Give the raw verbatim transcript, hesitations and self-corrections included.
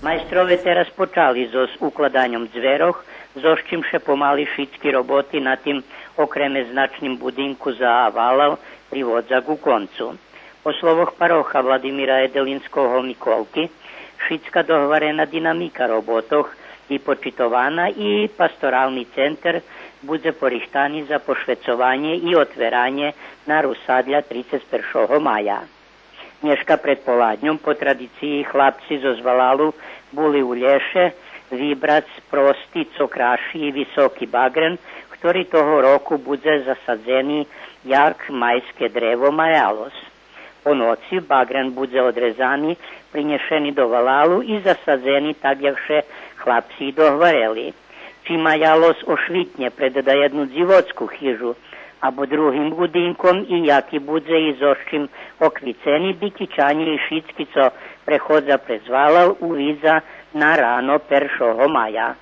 Майстрове тераз почали зоз укладаньом дзвірох, зоз чим ше помали шицки роботи на тим окреме значним будинку за валал приводза ґу концу. По словох пароха Владимира Еделинского Миколки, шицка догварена динамика роботох и почитована и пасторални центер будзе порихтани за пошвецованє и отверанє на Русадля трицец першого мая. Нєшка предполадньом по традициї хлапци зоз валалу були у лєше вибрац прости, цо краши и високи багрен, хтори того року будзе засадзени як майске древо маялос. По ноци багрен будзе одрезани, принєшени до валалу и засадзени так як ше хлапци и догварели. Чи маялос ошвитнє пред даєдну дзивоцку хижу або другим будинком и яки будзе и зоз чим оквицени, Бикичанє и шицки цо преходза през валал увидза на рано першого мая.